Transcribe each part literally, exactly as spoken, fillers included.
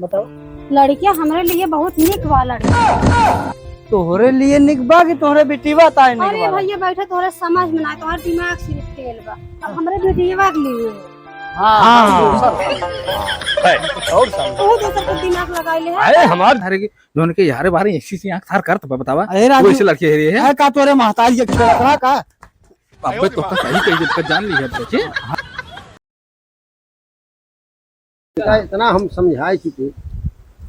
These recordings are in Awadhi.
बताओ। लड़किया हमरे लिए बहुत निक बा लड़किया। तोहरे लिए निक बा कि तोहरे बिटिवा ताई निक अरे बा? भैया बैठे, तोहरे समझ में ना, तोहर दिमाग सिर्फ फेल बा। अब हमरे बिटिवा के लिए। हाँ, हाँ। हम दोसर समझ। है, और समझ। तू दोसर के दिमाग लगाई ले है। अरे हमार धरे के लोन के यारे बारे ऐसी सी आँख थार करत बा, बतावा। अरे राजू, वैसे लड़के है रे है। है का तोरे महतारी के खेलत रहा का? अबे तो का सही कही, जब जान ली है बच्चे। इतना, इतना हम समझाए कि तू।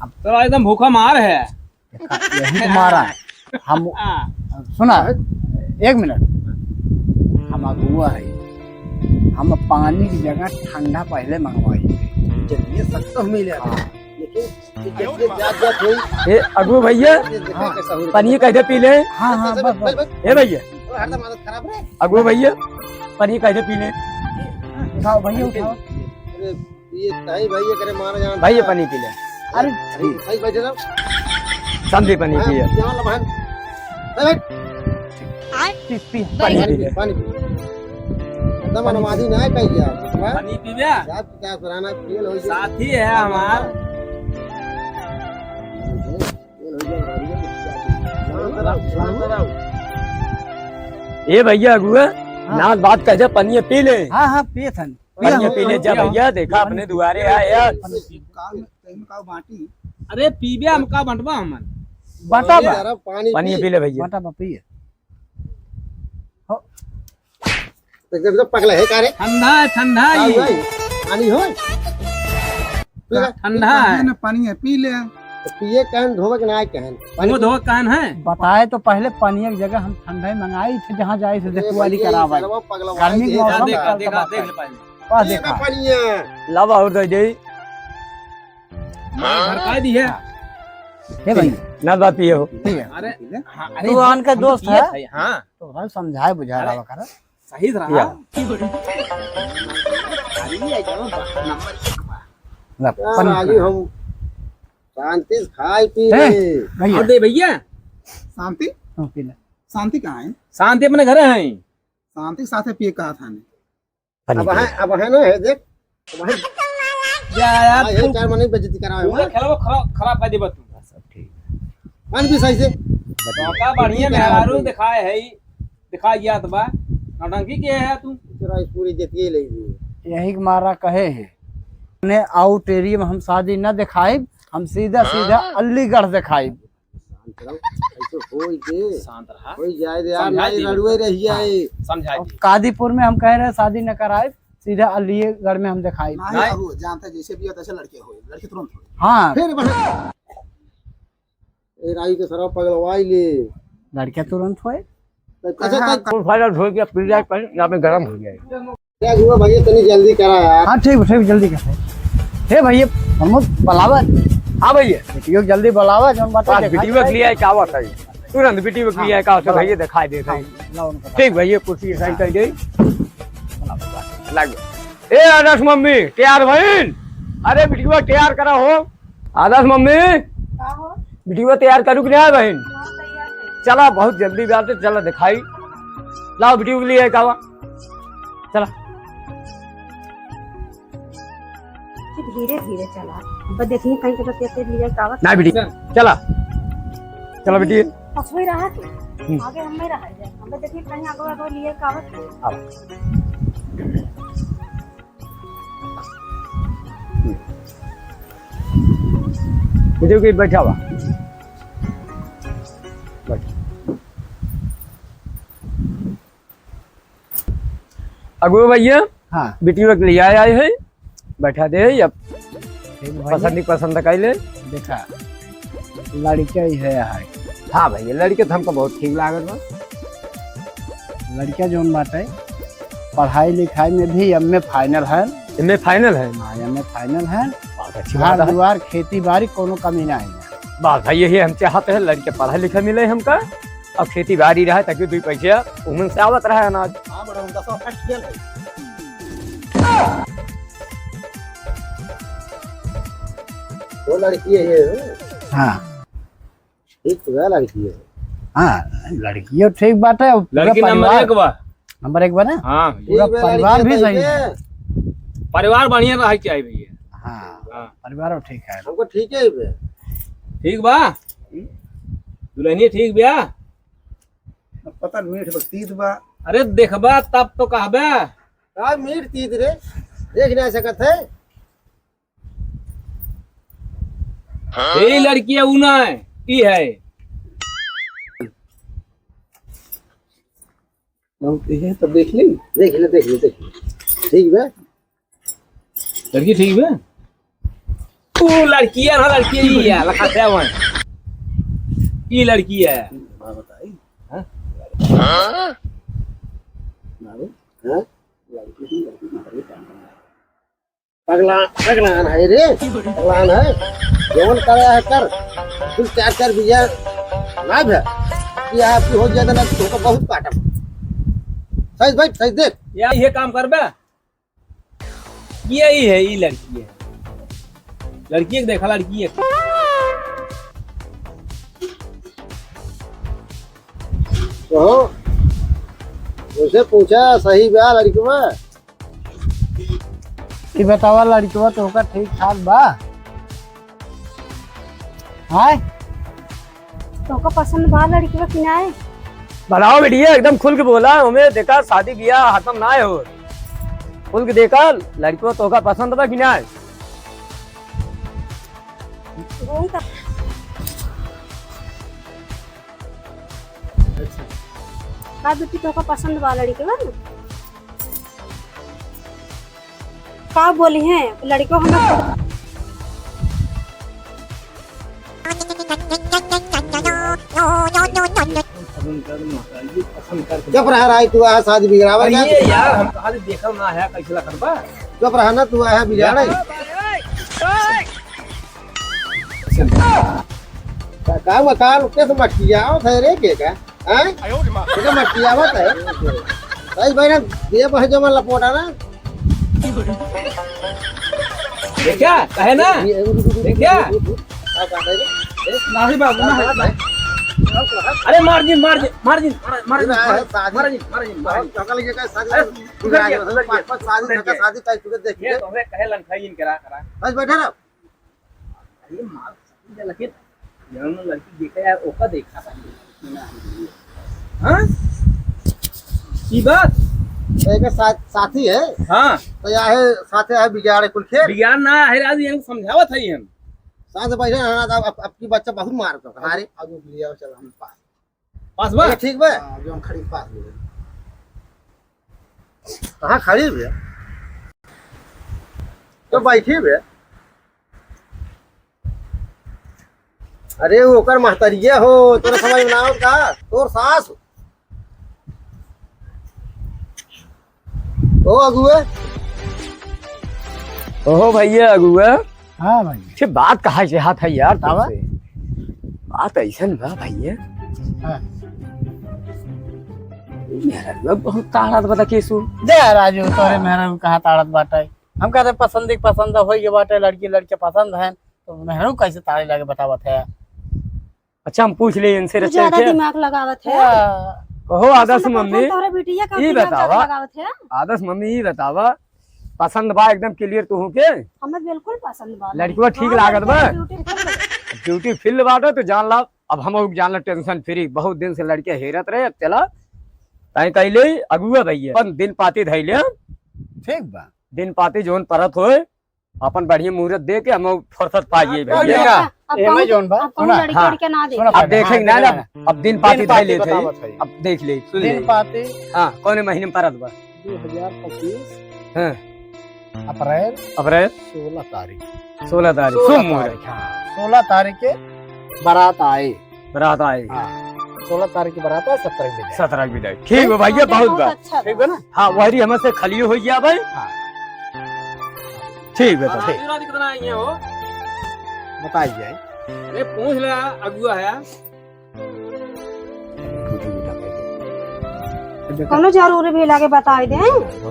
अब तोरा एकदम भूखा मार है। यही तो मारा है। हम, हाँ। सुना, एक मिनट, हम अगुआ है, हम पानी की जगह ठंडा पहले मंगवाई। जब ये सख्त मिले, हाँ। लेकिन ये जब ये जात जात हुई, ए, अगुआ भैया, ये देखो हाँ। कैसा हो रहा है। पनिया कैसे पी ले? हाँ, हाँ, बस, बस, बस, बस। बस। ए भैया, ओ, हरदम आदत खराब रे। अगुआ भैया, पनिया कैसे पी ले? उठाओ भैया, उठाओ। अरे, ये ताई भैया करे मारा जान भैया था। पनी पी ले। अरे, अरे, सही बैठे रहो। समझी पनी हाँ, पिए। जवान लम्हा। ए, बैठ। पी, पी, पनी पी ले। पानी पी। एकदम अनुवादी ना है कहीं यार। हाँ? पनी पीबे? यार, क्या पुराना फेल हो गया। साथी है हमार। फेल हो गया, हो गया। ए भैया अगुआ, हाँ। नाथ बात कह दे, पनिया पी ले। हाँ, हाँ, पिए थन। पनिया पी ले जा भैया, देखा अपने दुआरे आए यार। काम, काम का बाटी। अरे पीबे हम का बंटबा हमन। बाटा बा। यार, पानी पनिया पी। पी ले भैया। बाटा बा, पिए। हो। एकदम तो पगला है का रे? ठंडा है, ठंडा का है। हुआ है? पानी हो? पी ले। ठंडा है। ना पानी है, पी ले। तो पिए कहन, धोवे के ना कहन। पानी मुँह धोवे कहन है। बताए तो पहले पनिया की जगह हम ठंडा ही मंगाई थे, जहाँ जाए से अरे देखुआली भैया, करावे। सरवा पगला गर्मी के है, मौसम देख, चलता देख, बा। देख ले पानी। वाह, ये देखा। का पानी है? लावा और दे दे। भड़काई दी है। हे भाई। ना बात ये हो। ठीक है। अरे, हाँ, अरे, तू आन का हम दोस्त पिए है? थे, हाँ। तो भाई समझाए बुझाए अरे, लावा करा। सही से रहा। या। अरे, ये एकदम नंबर एक बा। ना, यार, पन- आज ही हम शांति से खाए पी ए, रहे। भैया। और दे भैया। शांति? हाँ, पी ले। शांति कहाँ है? शांति अपने घरे हैं। शांति साथे पिए कहा था ने। पानी अब पी है, ले। अब है ना, है देख। अब है। जा यार, हाँ, ये तू चार महीने बेइज्जती करावे पूरा हो। खेलवा खराब, खराब कर देबा तू। सब ठीक। पानी पी सही से। मौका बढ़िया मेहरारू दिखाए है, दिखाई जात बा। नौटंकी के है तू? तेरा इस पूरी इज्जत ये ले ली। यही के मारा कहे है। ने आउट एरिया में हम शादी न दिखाइब, हम सीधा सीधा हाँ। अलीगढ़ दिखाइब। शांत रहो, ऐसे होई के। शांत रहा। होई जाए दे यार, समझाई नहीं दी। रड़ुए रही हाँ, जाए। समझाई अब दी। कादीपुर में हम कह रहे हैं शादी न कराए, सीधा अलीगढ़ में हम दिखाई। नहीं, नहीं। अब वो जानता है, जैसे भी होता है, ऐसे लड़के हो, लड़के तुरंत हो। हाँ। फिर बढ़-, ए, राई के सरवा पगलवाई ले। लड़के तुरंत होए। तो अच्छा, हाँ, तो कौन फायदा धोए के पी जाए, कहीं यहाँ पे गरम हो जाए। क्या हुआ भैया, तनी जल्दी करा यार। हाँ, ठीक, ठीक, जल्दी कर। हे भैया, प्रमोद, बुलावा। हाँ भैया। बिटियो के जल्दी बुलावा, जौन बात है, हाँ, देखा बिटियो के जाए। लिए आए, का बात है? तुरंत बिटियो के लिए आए, का बात है, हाँ। भैया, दिखाई दे हाँ, भाई। लाओ उनको ठीक बता। भैया, कुर्सी साइन कर दे। लाग। ए, आदर्श मम्मी, तैयार भइन? अरे, बिटियो तैयार करा हो। आदर्श मम्मी, का हो? बिटियो तैयार करू कि नहीं बहिन? हाँ, तैयार है। चला, बहुत जल्दी बात है, चला दिखाई। लाओ बिटियो के लिए आए, का बा? चला। धीरे धीरे चला। बस देखिए कहीं के तो तेज तेज लिया कावत। ना बेटी, चला। चला बेटी। पछुई रहा तू। हम्म। आगे हम नहीं रहा जाए। हम तो देखिए कहीं आगे आगे लिया कावत। आओ। बेटी के बैठा हुआ। बैठ। अगुआ भैया, हाँ। बिटिया के लिए आए, आए हैं, बैठा दे, अब ठीक भैया। पसंद ही पसंद कर ले। देखा, लड़का ही है, है। हाँ भैया, लड़के तो हमको बहुत ठीक लागत बा। लड़का जौन बाटे, पढ़ाई लिखाई में भी एमए फाइनल है। एमए फाइनल है? हाँ, एमए फाइनल है। बहुत अच्छी घर बात है। दुआर, खेती बाड़ी, कोनो कमी नहीं है। बस भाई, यही हम चाहते हैं, लड़के पढ़े लिखे मिले हमका। अब खेती बाड़ी रहे ताकि दुई पैसे उमन से आवत रहे अनाज। हाँ, बड़ा उनका सब फर्स्ट फेल है। वो लड़की है ये। हाँ। ठीक तो है लड़की है। हाँ, लड़कियों ठीक बात है। पूरा लड़की नंबर परिवार एक बा। नंबर एक बा ना? हाँ। पूरा ठीक बा, परिवार लड़की भी है सही तो है। ये। परिवार बढ़िया रहे के चाहिए भैया। हाँ। हाँ। परिवार ठीक है। हमको ठीक है बे। ठीक बा? दुल्हनिया ठीक बा? अब पता नहीं, मीठ बा, तीत बा। अरे देखबा तब तो कहबे। का मीठ तीत रे? देख नहीं सकत है। ए लड़की है, ऊ ना है, ई है। बहुत ये है, तब देख ले। देख ले, देख ले, देख ले। ठीक बा? लड़की ठीक बा? ओ लड़की है ना, लड़की है, ये लखाते हैं वहाँ। ई लड़की है। माँ बताई। हाँ? माँ रे? हाँ? लड़की ही लड़की की तरह काम है। पगला, पगलान है रे, पगलान है। जवन करे है कर, तू चार चार बीघा ना भे, कि आप हो जाए ना, तुमको बहुत काटम। सही भाई, सही देख। या ये काम करबे? यही है, ये लड़की है, लड़की एक देखा, लड़की है। तो उसे पूछा, सही बा लड़कवा? ई बतावा, लड़कवा तोहका ठीक ठाक बा? हाय? तोहका पसंद बा लड़कवा कि नाय? बताओ बिटिया, एकदम खुल के बोला, हमें देखा शादी ब्याह खत्म ना हो, खुल के देखा, लड़कवा तोहका पसंद बा कि नाय? घूम का। अच्छा। का बेटी तोहका पसंद बा लड़कवा? का बोली हैं लड़कवा हमें? चुप रहा, राय तू आया शादी बिगड़ावा क्या? अरे यार, हम कहा देखल ना है, कैसे लखन बा? चुप रहा ना, तू आया बिगाड़े। का, का मकान के तो मटियावत है रे, के का? हैं? के का मटियावत है? भाई, भाई ना, ये बहे जो मन लपोटा ना। देखा, कहे ना? ये, ये, ये, ये, देखा? ये, ये, ये, का बात है रे? नहीं बाबू, ना है। अरे मार जी, मार जी, मार जी, मार जी, ये ना है, शादी। मार जी, मार जी, मार जी। चकल ये का शादी अरे, बिगड़ा गया, उधर पाँच, पाँच शादी, उधर छह शादी, ताई तुझे देख ये के। तो हमें कहे लंखाई इनके रहा करा। बस बैठे रहो। अरे मार, लेकिन जौन लड़की देखे यार, ओका देखा था। हाँ? ई बात? तो एक साथ, साथी है। हाँ। तो या है, साथे है बिगाड़े कुल खेल। बिगाड़ ना है, आज ये समझावत है हम। साथ बैठे रहना था, अब, अब की बच्चा बहुत मार तो, अरे। अब लिया चल हम पास। पास बा? ठीक बा? हाँ, जो हम खड़ी पास बा। कहाँ खड़ी बा? तो बैठी बा। अरे, वो ओकर महतरिया हो, तोरे समझ में ना आवत का? तोर सास हो। ओ अगुआ। ओहो भैया अगुआ। हाँ भाई। छे बात कहा चाहत है यार बतावा। तुमसे। बात ऐसन बा भैया। हाँ। मेहररुआ बहुत ताड़त बा केसु। दे राजू, तोरे मेहररू कहाँ ताड़त बाटे? हम कहते पसंद ही पसंद होई गए बाटे, लड़की लड़के पसंद हैं, तो मेहररू कैसे ताड़े लागे बतावत है? अच्छा, हम पूछ ले इनसे तू रचल ज्यादा के। दिमाग लगावत है। हाँ। कहो आदर्श पसंद मम्मी, पसंद तोहरे बिटिया का ई दिमाग ज्यादा बतावा, लगावत है। आदर्श मम्मी, ई बतावा, पसंद बा एकदम clear तोहू के? हमें बिल्कुल पसंद बा। लड़कवा ठीक हाँ, लागत बा? लड़कवा beautiful। Beautiful बाटे तो जान ला, अब हम जान ला tension free, बहुत दिन से लड़के हेरत रहे, अब चला, ताई कह ले अगुआ भैया, अपन दिन पाती धैले, ठीक बा। दिन पाती जौन परत होए, अपन बढ़िया मुहूर्त दे के हम फुर्सत पाइए अब भैया। कौन देखा? अब एमे कौन, जौन बा, अब कौन सुना। लड़के हाँ। लड़के ना देखे? सुना अब पहले, देखे हाँ, ना, ना, देखे ना। अब दिन पाती दिन धैले थे। बतावत है। अब देख ले, सुन दिन ले। पाती। हाँ, कौन महीने में परत बा? दो हजार पच्चीस। हाँ। अप्रैल। अप्रैल। सोलह तारीख। सोलह तारीख, सोलह सोमवार। तारीख, हाँ। सोलह तारीख के बारात आए। बारात आए। हाँ, सोलह तारीख की बारात आए, सत्रह की विदाई। सत्रह की विदाई। ठीक बा भैया, बहुत बहुत बा। अच्छा ठीक बा ना? हाँ, वही हमसे खलियो हो गया भाई। हाँ। ठीक बा, और तब। राजू, राजू कितना आई है हो? बताइए। अरे पूछ ले, अगुआ है। कौनो जरूरी भी लागे बताई दे,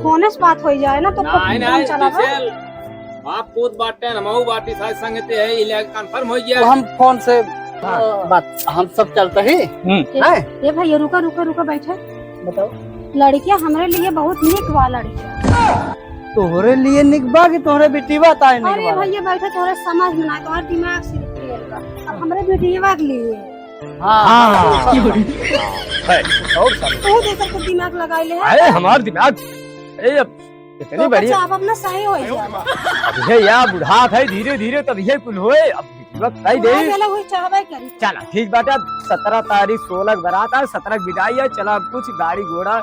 फोने से बात होई जाए ना तो नहीं, काम नहीं, चलावे। special बाप पूत बाटे, हमहू बाटी, साथ संगते है, ई ले confirm हो गया। तो हम फोन से, हाँ। बात, हम सब चलते ही। हम्म। ये, हैं? ये भैया, रुका, रुका, रुका, बैठे। बताओ। लड़कियां हमरे लिए बहुत नीक बा लड़कियां। तोहरे लिए निक बा कि तोहरे बिटिया ताई निक अरे बा? भैया बैठे, तोहरे समझ में ना, तोहरे दिमाग सिर्फ फेल बा। अब हमरे बिटिया के लिए। हाँ। हाँ। है, और समझ। तू देख के दिमाग लगाई ले। अरे हमार दिमाग, अरे अब इतनी तो बड़ी। बच्चा, अब अपना सही हो जाए। अब ये या बुढ़ात है, धीरे धीरे तब ये कुल होए। अब बिटिया बताई दे। बुढ़ाई वाला वही चाहबे करी। चला ठीक बाटे, अब सतरह तारीख, सोलह के बारात है, सतरह के विदाई है। चला अब कुछ गाड़ी घोड़ा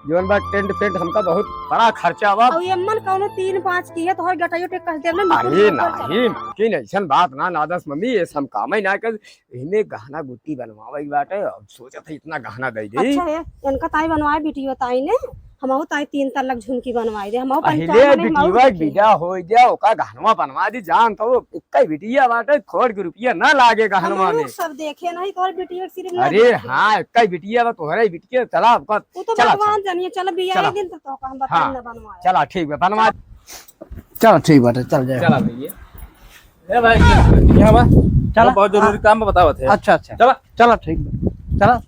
जौन बा, टेंट फेंट, हमका बहुत बड़ा खर्चा बा। और ये मन कौनो तीन पाँच की है, तोहर गटाइयो टेक कस देब ना, निकुल अरे निकुल चला। नहीं, लेकिन ऐसन बात ना, नादस मम्मी, ये सब कामे ना कर, इहमे गहना गुट्टी बनवावे के बाटे, अब सोचत है इतना गहना दे दे। अच्छा है, इनका ताई बनवाए, बिटिया ताई ने, हमहू ताई तीन तल्लक झुमकी बनवाई दे, हमहू पहले पंचायत में हमहू बिटिया के बिदा हो जा, ओका गहनवा बनवा दी, जान तो इक्का बिटिया बाटे, खोड़ के रुपया ना लागे गहनवा हमहू में। सब देखे नहीं, तोहर बिटिया के सिर्फ ना अरे देखे। हाँ, इक्का बिटिया बा, तोहरे बिटिया, चला, अब वो तो चला, भगवान चला। जानिए, चला बियाह चला। दिन तो, तो हम बताई हाँ। ना बनवाए। चला, ठीक बा, बनवा। चला, ठीक बाटे, चल जाए। चला भैया। ए भाई, यहाँ बा। चला। बहुत जरूरी काम बा, बतावत है। अच्छा, अच्छा। चला। चला, ठीक बा। चला।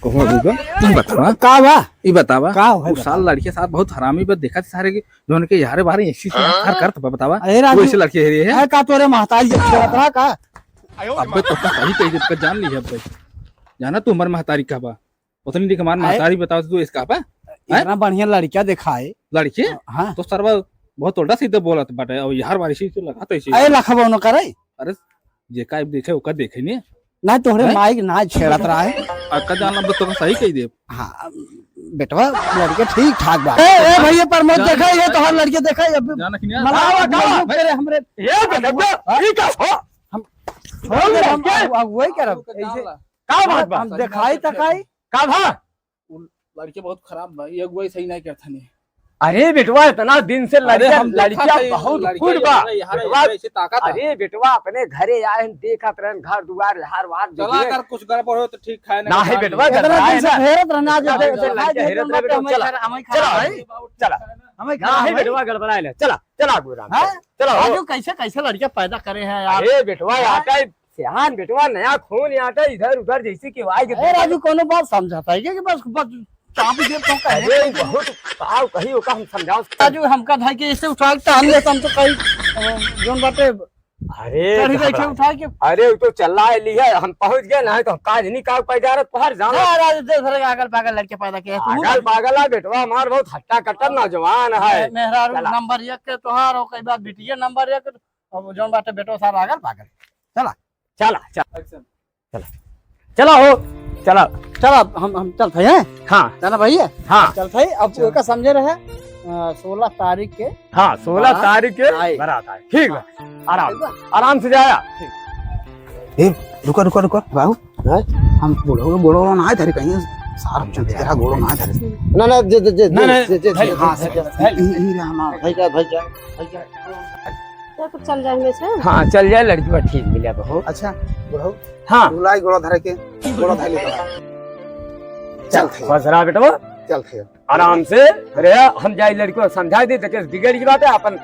कहो अभी बा, तुम बतावा। का बा? ई बतावा। का है उ साल बतावा? लड़के साथ बहुत हरामी बा, देखा सारे के, जो उनके यारे बारे ऐसी ऐसी बात हर करत बा, बतावा। अरे राजू, वो ऐसे लड़के है रे, है? है का तोरे महतारी के छेड़त रहा का? अबे तो का सही कही, जब का जान ली है अब। जाना तू हमार महतारी का बा? उतनी देख हमार अरे, महतारी बताओ तो इसका बा? हैं? इतना बढ़िया लड़का दिखाए। लड़के? हाँ। तो सरवा बहुत उल्टा सीधा बोलत बाटे, और यार बारिश से लगा तो ऐसे। अरे लखबो न करे। अरे, जे का देखे, ओका देखे नहीं। ना तोहरे हैं? माई के ना छेड़त रहा है। आ, का जान, अब तो सही कही दे। हाँ, बेटवा, लड़के ठीक ठाक बा। ए, ए, भैया प्रमोद, जान देखा, ये तोहर लड़के देखा, ये अभी जान कि नहीं? मलावा, का? मलावा, तेरे हमरे। ये बेटा, हाँ? ये का हो? हम छोड़ दे, हम लड़के? अब, अब वही करब। का ऐसे बात बा? हम दिखाई तकाई। का भा? उ लड़के बहुत खराब बा, ये अगुवाई सही नहीं करत हने। अरे बेटवा, इतना दिन से अरे लड़का, हम देखा लड़का था, बहुत लड़का खुद ये बा। हमारे यहाँ बेटवा, ऐसे ताकत है। अरे बेटवा, अपने घरे आए हैं, देखत रहन, घर दुआर, हार वार चला देखले। अगर कुछ गड़बड़ हो तो ठीक है, ना नहीं गाड़ी। बेटवा, इतना गड़बड़ाए दिन से ना। हेरत रहना, जो इतना दिन से देखा, लड़का हेरत रहे, बेटवा, हमें चला। खरा-, हमें चला। खराब है। चला। हमें नहीं खराब है। बेटवा, गड़बड़ाए ना। चला, चला गोराम। हाँ? चला, हो। राजू, कैसे, कैसे लड़का पैदा करे हैं यार? अरे बेटवा, हाँ? यहाँ का सियान बेटवा, नया खून आटे, इधर उधर जैसे कि आए के ए, देखा। राजू, कोनो बात समझाता है क्या कि बस, बस चाबी दे तो कहे? अरे, बहुत पाव कही ओका हम समझाओ। राजू, हमका धाई के ऐसे उठा के टांग ले, हम तो कहीं, अ, जोन बाटे, अरे, चढ़ी बैठे घबरा। उठा के। अरे, वो तो चल्ला ली है, हम पहुंच गए, नहीं तो हम काज नहीं काज पैदा रह, तोहर जाना। ए, राजू, दे धरे अगल बगल लड़के पैदा किए, तू अगल बगल है बेटवा, हमार बहुत हट्टा कट्टा नौजवान है। मेहरारू चला। नंबर एक के तोहार, ओकर बाद बिटिया नंबर एक, अब जोन बाटे बेटवा सारा अगल बगल। चला। चला, चला। Action। चला। चला हो, चला। चला, हम, हम चलत हई, हैं? हाँ। चला भैया। हाँ। चलत हई, अब चल। ओका समझे रहे, अ, सोलह तारीख के हाँ, सोलह बारात तारीख के आई। बारात आई। ठीक बा। आराम, ठीक बा। आराम से जाया। ठीक। ए, रुका, रुका, रुका, बाबू। हैं? हम बूढ़ो, बूढ़ो ना आए धरे कहीं, सार हम चलते रहा, गोड़ो ना आए धरे। ना, ना, जे, जे, जे, ना, ना, जे, जे, भाई, जे, हाँ, भाई, सर। भाई। ई, ई रे हमार। भाई का, भाई का, भाई का। तो कुछ चल जाए हमें से? हाँ, चल जाए, लड़की बा ठीक मिला बहू। अच्छा, बुढ़ऊ। हाँ। बुलाई गोड़ा धरे के, गोड़ा धरे के। चल थे। खुश रहा बेटवा। चल थे। आराम से। अरे, हम जाई लड़की को समझाई दे, देखे बिगड़ गई बात है, अपन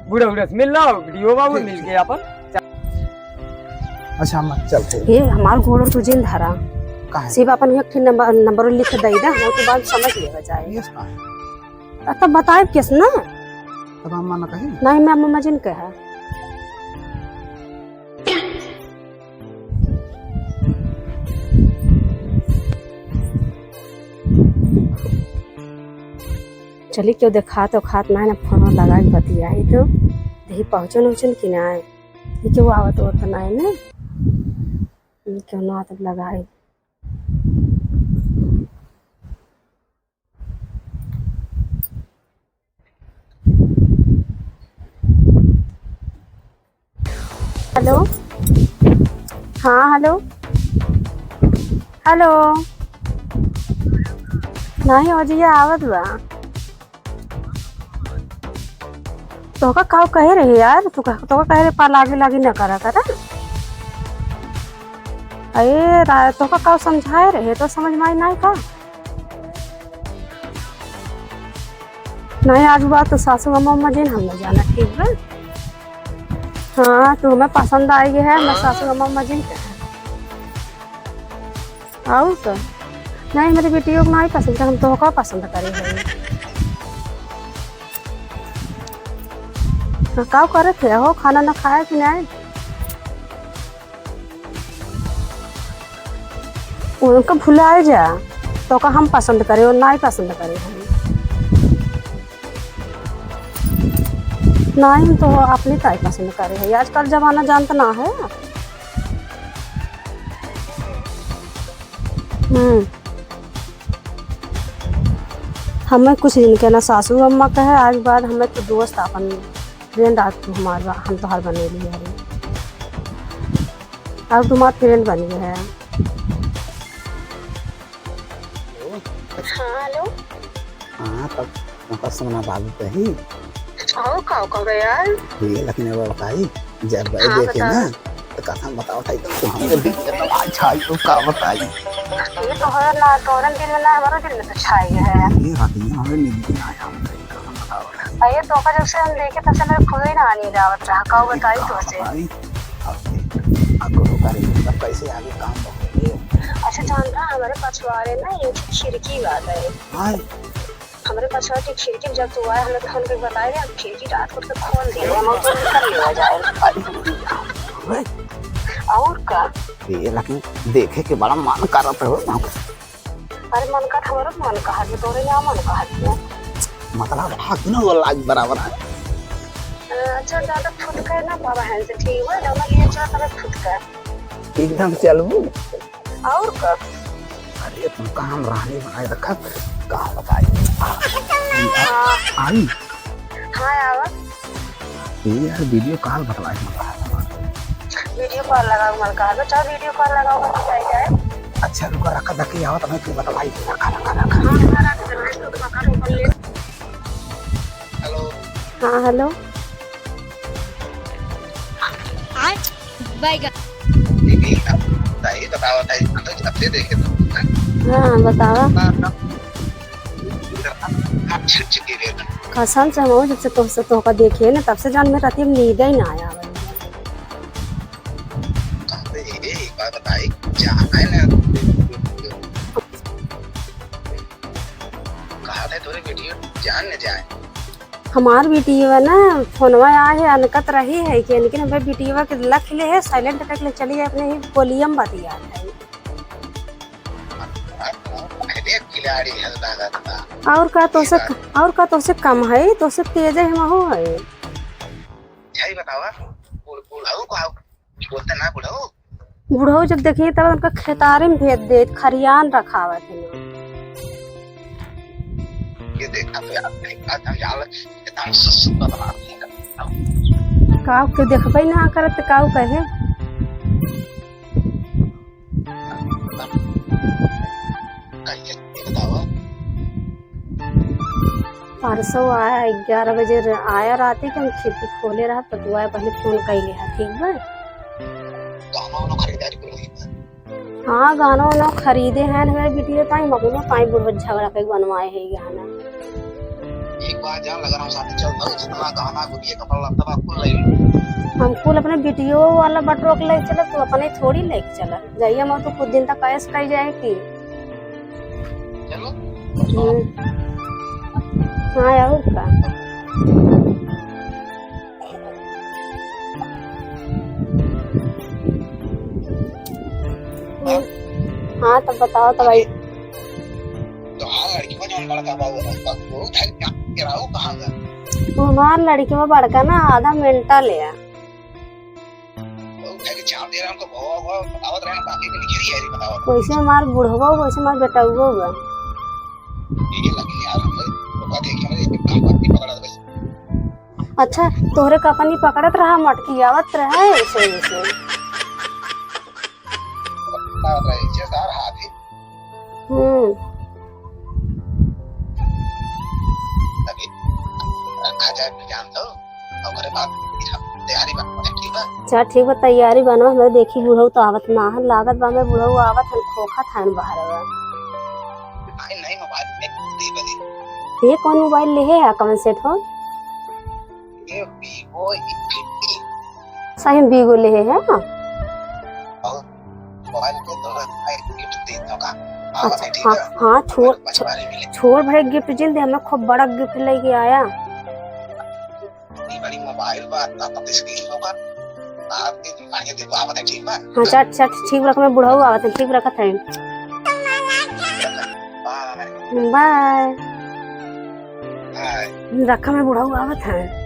बूढ़े बूढ़े से मिल लो, वीडियो बाबू ठीक, मिल ठीक। के अपन। अच्छा, हम चल थे। ये हमार गोड़ तो जिन धरा। काहे? सिर्फ अपन एक ठे नंबर, नंबर लिख दे दा, हम तो बात समझ लेवे जाए। Yes, काहे? त-, तब बताइब केस ना? तब अम्मा ना कही? नहीं, मैं अम्मा जिन कहा। चली, केहू देखात ओखात ना है, ना फोन लगाई, बतियाई तो। देखी पहुँचन उहुचन कि ना है। ये केहू आवत होत ना है ना। केहू ना आवत लगाई। हेलो, हाँ, हेलो, हेलो। नहीं, ओजिया आवत बा। तोहका काऊ कहे रहे यार, तू कह-, तोहका कहे रहे पा लागी लागी न करा करा। अरे रा-, तोहका काऊ समझाए रहे तो समझ में आई नाई का? नहीं, आज बात तो सासू अम्मा, अम्मा जी ने हम नहीं जाना, ठीक बा? हाँ, तू हमें पसंद आई है, हमें सासू अम्मा, अम्मा जी ने कहा। और तो नहीं, मेरी बेटियों को नहीं पसंद, हम तोहका पसंद करे हैं। तो का करत है हो, खाना ना खाए कि नहीं? उनका भुलाए जा, तो का हम पसंद करे और ना ही पसंद करे हम। ना ही तो अपनी ताई पसंद करे है, आजकल जमाना जानत ना है। हम्म। हमें कुछ दिन के ना सासू अम्मा कहे, आज बाद हमें तो दोस्त अपन friend आज तू हमार बा-, हम तोहार बने लिए हरी। आज तुम्हार friend बन गए हैं। हाँ, hello। हाँ, तब उनका सोना बाबू कही। आओ, का, का बे यार? ये लेकिन वो बताई, जब हाँ, देखे बताओ। ना, तो कसम बताओ था, तो हमरे दिल में तो आज छाई, तो का बताई? ये तो है ना, तोरन दिल में ना, हमारे दिल में तो छाई है। ये रात में हमें नींद नहीं आया, हम सही कसम बताओ। अरे, तो का जब से हम देखे, तब से मेरे खुद ही ना नींद आवत रहा, का बताई का तो से? बताई? अब, अब तो करे, तब कैसे आगे काम बढ़े? अच्छा, जानता, हमारे पछवारे ना एक खिड़की बात है। हाँ। हमरे पछवा के खिड़की में जब तू आए, हमें फोन करके बताए रे, हम खिड़की रात को के खोल दिए, हम तो निकल लिया जाए। अरे, और का? ये लेकिन देखे के बड़ा मन करत हो। अरे मन का, हमारा मन कहा कि तोरे यहाँ मन कहा कि मतलब हाथ ना वो लाग बराबर है। अच्छा, ज्यादा फुटका ना पावा है से, ठीक है, जब ये चला तब फुटका। एकदम चलबू। और का? अरे, तुम काम रानी बनाए रखा, का बताई? हाँ। आई? हाँ, आवा। ये यार, video call बतलाए, मतलब। Video call लगाओ, मन कहा, तो चल, video call लगाओ, बन जाए, जाए। अच्छा, रुका, रखा, दके आवा, तब फिर बतलाई, रखा, रखा, रखा। हाँ, हाँ, रख, रख, रख, रख, रख, रख। Hello। हाँ, hello। आय, बैगन। दीदी, अब बताइए, बताओ, बताइए, हम तो सबसे देखे तो। हाँ, बतावा। हाँ, हाँ। आप छिप छिप के रहना। कसम से हम जब से तोहसे, तोहका देखे ना, तब से जान में राती में नींद ही ना आया। अरे, एक बात बताई, जाना है ना, कहा था थोड़ी video जान न जाए। हमार बिटिया ना फोनवा आए है, अनकत रही है कि, लेकिन हमें बिटिया के लख ले है, silent करके ले चली है, अपने ही बोलियम बतिया है। अरे खिलाड़ी है लागत बा। और का तोसे, और का तोसे कम है, तोसे तेज है, हमहू है। सही बतावा, बुढ़ऊ का बोलते ना बुढ़ऊ। बुढ़ऊ जब देखिए तब उनका खेतारे में भेज दे, खरियान रखावत है। ये देखा तो यार, देखा था यार, एकदम सुस्त बदमाश है। काऊ के देखबे ना करत, काऊ कहे? कहिए, ये बतावा। परसों आया, ग्यारह बजे र-, आया राती के, हम खिड़की खोले रहा, तो तू आया पहले फोन कइले हा, ठीक बा? गहना वहना खरीदारी कुल होई बा? हाँ, गहना वहना खरीदे हैं हमारे बिटिया ताई, मगनो ताई बुढ़वा झगड़ा के बनवाए है गहना। एक बार जान लगा हम साथ चल, जितना गहना गुटिया कपड़ा लत्ता बा कुल ले लो। हम कुल अपने बिटियो वाला बटुआ के ले चले, तू अपने थोड़ी लेके चला। जाइए, हम तो कुछ दिन तक ऐश कही जाए कि चलो। हम्म। हाँ, और का? हाँ, तब बताओ, तब आई। तो हाँ, लड़की में जौन बड़का बा, वो, वो, वो उधर क्या, क्या रहा, वो कहाँ गया? वो हमार लड़की में बड़का ना आधा mental है। बहुत है कि चाप दे रहा हमको, बहुत, बहुत बतावत रहे, बाकी के निकली है, बतावत। वैसे हमार बुढ़वा, वैसे हमार बेटउवा बा। ये लगी यार, हमरे ओका देखे, हमरे एक काम बात नहीं पकड़ा था बस। अच्छा, तोहरे कपनी पकड़त रहा, मटकियावत रहे, ऐसे, ऐसे। पकड़त रहे, ऐसे सार हाथ ही। हम्म। अभी रखा जाए, जान दो। ओकरे बाद फिर हम तैयारी बा, ठीक बा? अच्छा, ठीक बा, तैयारी बनवा। हमें देखी बुढ़ऊ तो आवत ना है, लागत बा हमें बुढ़ऊ आवत हन, खोखत हन बाहर बा। नहीं, नहीं, mobile में दे बजे। ये कौन mobile ले है, कौन set हो? ये Vivo E fifty। सही में Vivo ले है, है ना? और mobile के तो भाई gift दे दो का। हाँ, अच्छा, ठीक हाँ, है? हाँ, छोड़, mobile बचवा ले मिले। छोड़ भाई, gift जिन दे, हमें खूब बड़ा gift लेके आया। इतनी बड़ी mobile फिर बात ना पति से की होगा। आप भी आगे देखो, आवत है, ठीक बा? हाँ, अच्छा, अच्छा, ठीक रख, मैं बुढ़ऊ आवत है, ठीक रखत है। बाय। बाय। बाय। रखा, मैं बुढ़ऊ आवत है।